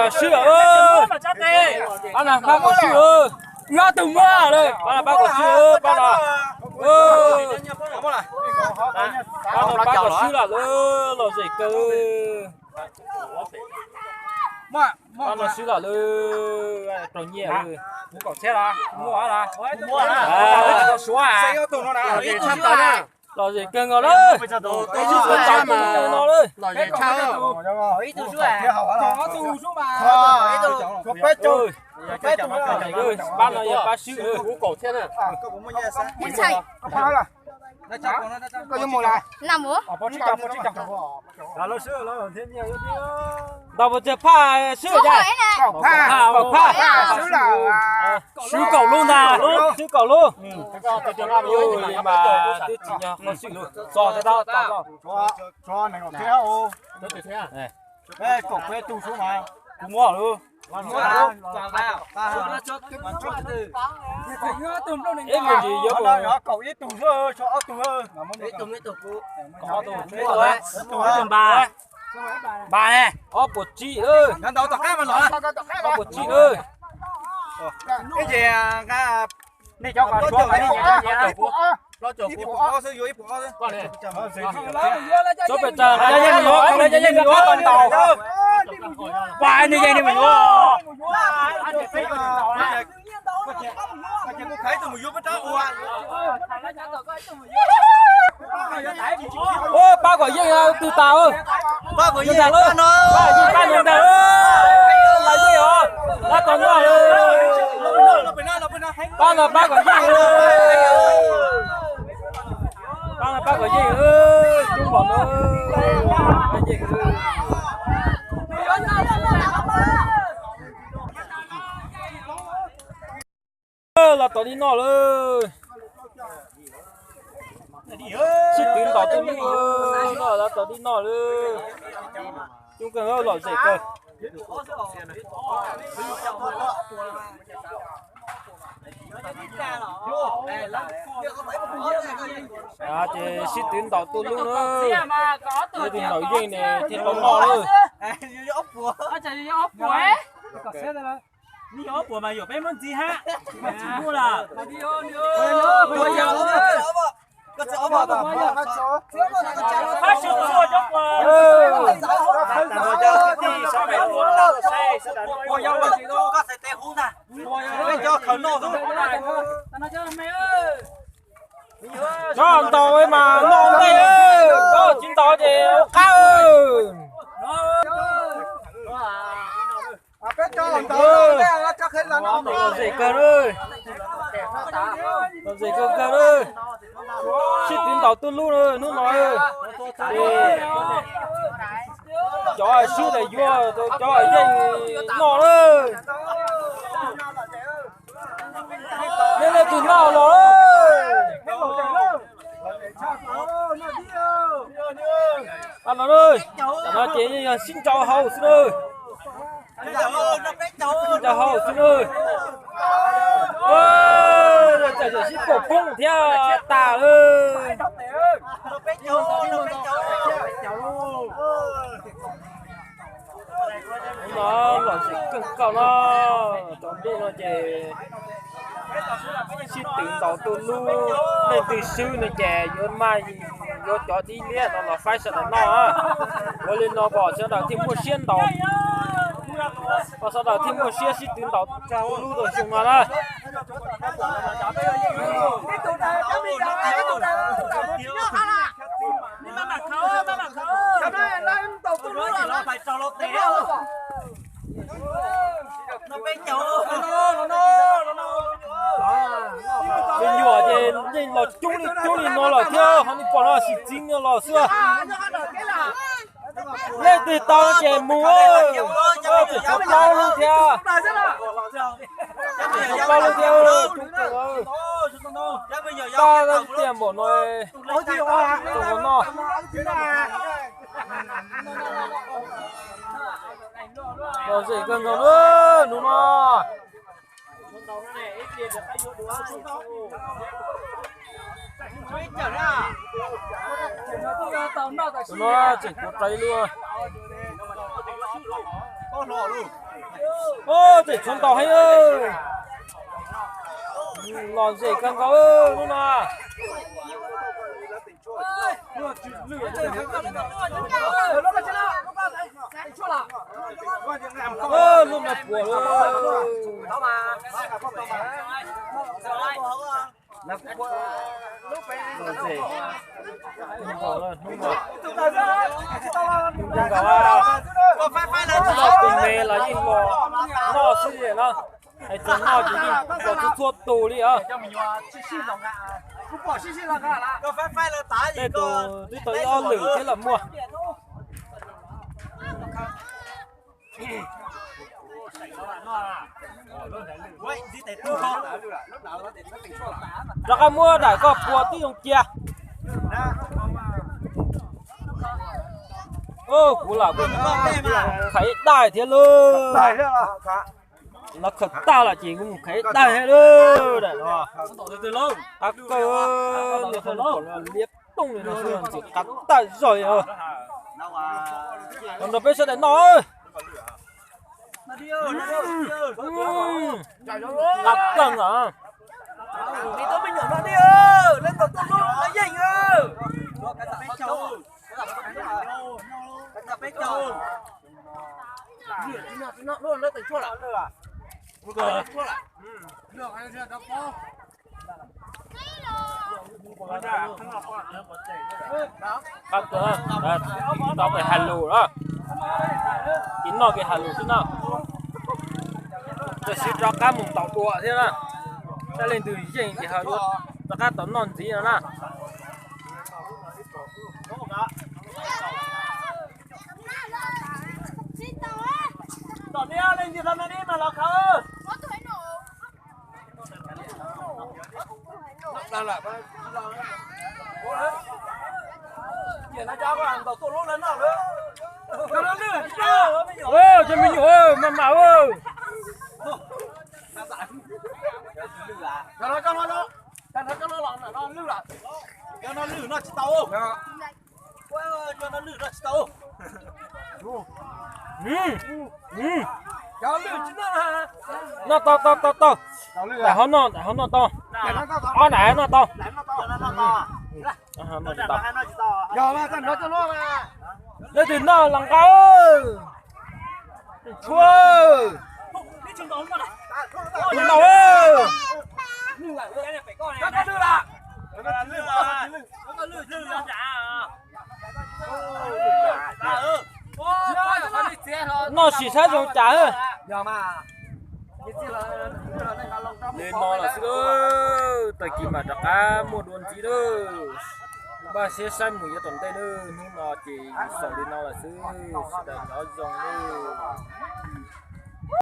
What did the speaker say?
Sib lawm, pab no pab kom sib lawm, ob tug muab lawm, pab no pab kom sib lawm, pab no, pab no pab kom sib lawm, lom zem kawg. Pab no sib lawm, raug nyiaj, lom zem kawg nkaus lawm, no lawm. Pab no yog pab sib lawm. Ntaus puas tsawg phaj sib lawm? Kaum phaj, sib kaum lub ntag, sib kaum lub. Mas twb tsis nyob qhov sib lawm, txog txog txog. Kaum peb tug sub mas kuv muab lawm. Ib mus ntsis yuav kaum ib tug xwb, tshuav ob tug. Npaj ne, ob puas tsib, ob puas tsib. Tsob pes tsawg, yeej yuav, yeej yuav, ntaus, pab nej yeej yuav. Pab kom yeej twg tas, pab kom yeej tas, pab kom yeej pab no ntag, lawv yeej os, pab tom no, pab no pab kom yeej, pab no pab kom yeej, coob npaum no, yeej. Los tom li no lawm. Sib twv ntaus tuj lub, los tom li no lawm. Coob kawg, lom zem kawg. Ces sib twv ntaus tuj lub na. Leej twg ntaus yeej ne thiaj tau noj lawm. Ob puas mas yuam peb muab ntxiv hab. Tsis muaj lawm. Cov ntaus mas noj ntej, cov tsis ntaus ces ua qab. Lom zem kawg, lom zem kawg kawg. Sib twv ntaus tuj lub hnub no. Cov sib tas yuav, cov yeej noj lawm. Nej leej twg noj los? Tam no ces yeej yog sib ntsau haus xwb na. Sib ntsau haus xwb na. Txawm sib pom poob thiab tas lawm. Hnub no lom zem kawg nkaus no, tsaus ntuj no ces sib twv ntaus tuj lub, leej twg swb no ces yuav maj yuav cov dib liab no los faib sawv daws noj. Ua li no kom sawv daws thiaj muaj siab ntaus, kom sawv daws thiaj muaj siab sib twv ntaus tuj lub rau xyoo no na. Me nyuam ces yeej los coob li coob li no lawm thiab, ho nej pom no sis txiv no los xwb. Leej twg tau ces mus, tseem tshuav plaub lub thiab. Tshuav plaub lub thiab, coob kawg. Tab tiag npaum no, tau ua noj. Lom zem kawg nkaus na hnub no. Tus no tseem tuav rawv ib lub. Tseem tshuav ntaus heev, lom zem kawg nkaus hnub no. Lub no puas lawm. Lom zem, hnub no, hnub no tus me los yeej los noj xwb na. Hais txog noj ces yeej los txhua txhua tus li os. Tej tus twb tau ib ob lwm thiab los muaj. Rov qab muab daim koj pua tib zoo cia. Kuv lam kuv khaiv daim thiab lauj. Lawv khaws tag lawm ces kuv mus khaiv daim thiab lauj. Daim no qab kawg, liab tooj li no xwb ntxim qab tag zog li. Los nrog peb sawv daws noj. Qab kawg os. Qab kawg, tau kev hais lus na. Kev noj kev hais lus xwb na. Tam sim rov qab mus ntaus dua thiab na. Saib leej twg yeej ces ho yuav rov qab tau noj ntxiv no na. Cov me nyuam maj mam. Cov no lwj no tsis tau. Cov no lwj no tsis tau. Noj tau tau tau tau. Daim ho noj, daim ho noj tau. Ob daim ho noj tau. Leej twg noj los nqa. Tshuav. Tus noj. Noj sim saib zoo cas. Li no los xwb, tag kis mam rov qab muaj dua ntxiv lawm. Npaj siab saib mus yuav tom ntej lawm, hnub no ces xaus li no lawm xwb, sawv daws nyob zoo lawm.